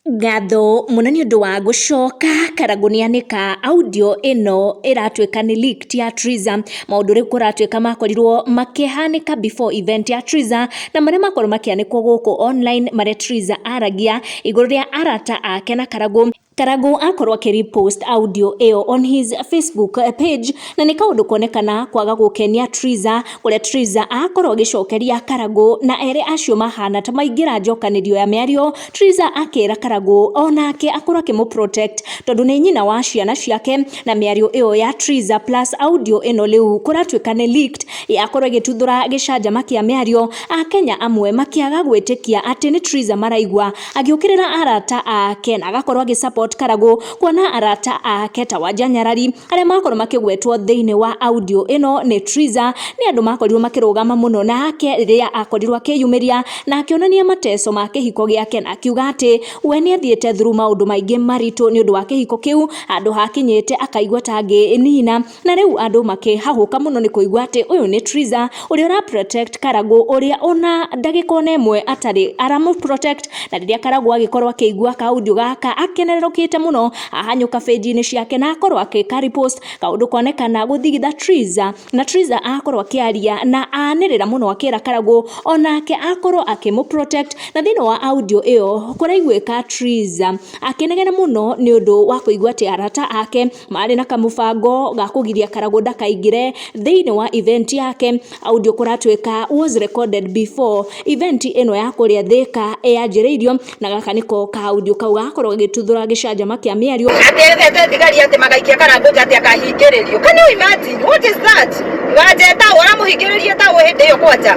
Ngatho mũno nĩ ũndũ wa gũcoka Karangũ nĩanĩka audio ĩno ĩratuĩka nĩ leaked ya Triza. Maũndũ rĩu kũratuĩka makorirwo makĩhanĩka before event ya Triza na marĩa makorwo makĩanĩkwo gũkũ online marĩa Triza aragia igũrũ rĩa arata ake na Karangũ. Karangũ akorwo akĩ repost audio ĩyo on his Facebook page na nĩ kaũndũ konekana kwaga gũkenia Triza, kũrĩa Triza akorwo agĩcokeria Karangũ na erĩ acio mahana ta maingĩra njokanĩrio ya mĩario. Triza akĩra Karangũ onake akorwo akĩmũ protect tondũ nĩ nyina wa ciana ciake, na mĩario ĩyo ya Triza plus audio ĩno rĩu kũratuĩka nĩ leaked yakorwo ĩgĩtuthũra gĩcanjama kĩa mĩario. Akenya amwe makĩaga gwĩtĩkia atĩ nĩ Triza maraigua agĩũkĩrĩra arata ake na agakorwo agĩ support Karangũ, kuona arata ake ta Wanja Nyarari arĩa makorwo makĩgwetwo thĩinĩ wa audio ĩno nĩ Triza nĩ andũ makorirwo makĩrũgama mũno nake rĩrĩa akorirwo akĩyumĩria na akĩonania mateso ma kĩhiko gĩake, na akiuga atĩ we nĩ athiĩte through maũndũ maingĩ maritũ nĩ ũndũ wa kĩhiko kĩu, handũ hakinyĩte akaigua ta angĩnina, na rĩu andũ makĩhahũka mũno nĩ kũigua atĩ ũyũ nĩ Triza ũrĩa ũra protect Karangũ, ũrĩa ona ndagĩka ona ĩmwe atarĩ aramũ protect. Na rĩrĩa Karangũ agĩkorwo akĩigua kaaudio gaka akenererũkĩte mũno, ahanyũka page-inĩ ciake na akorwo agĩka repost kaũndũ konekana gũthigitha Triza, na Triza akorwo akĩaria na anĩrĩra mũno akĩra Karangũ onake akorwo akĩmũ protect. Na thĩinĩ wa audio ĩyo kũraiguĩka Triza akĩnegena mũno nĩ ũndũ wa kũigua atĩ arata ake marĩ na kamũbango ga kũgiria Karangũ ndakaingĩre thĩinĩ wa event yake. Audio kũratuĩka was recorded before event ĩno ya kũrĩa Thika yanjĩrĩirio, na gaka nĩko ka audio kau gakorwo gagĩtuthũra gĩcanjama kĩa mĩario. Atĩ ethete thigari atĩ magaikia Karangũ nja atĩ akahingĩrĩrio. Can you imagine? What is that? Wanja etaũ aramũhingĩrĩria etaũ hĩndĩ ĩyo kwanja.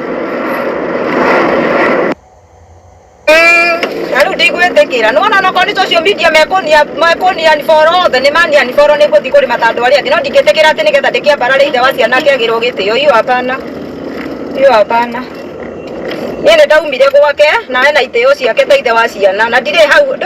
Na rĩu ndigwĩtĩkĩra. Nĩwona onakorwo nĩ social media mekũnia mekũnia unfollow othe nĩ mania unfollow, nĩ ngũthiĩ kũrĩma ta andũ arĩa angĩ, no ndingĩtĩkĩra atĩ nĩgetha ndĩkĩambarare ithe wa ciana akĩagĩrwo gĩtĩo. Hiyo hapana. Hiyo hapana. Niĩ nĩ ndaumire gwake na ena itĩo ciake ta ithe wa ciana na ndirĩ hau.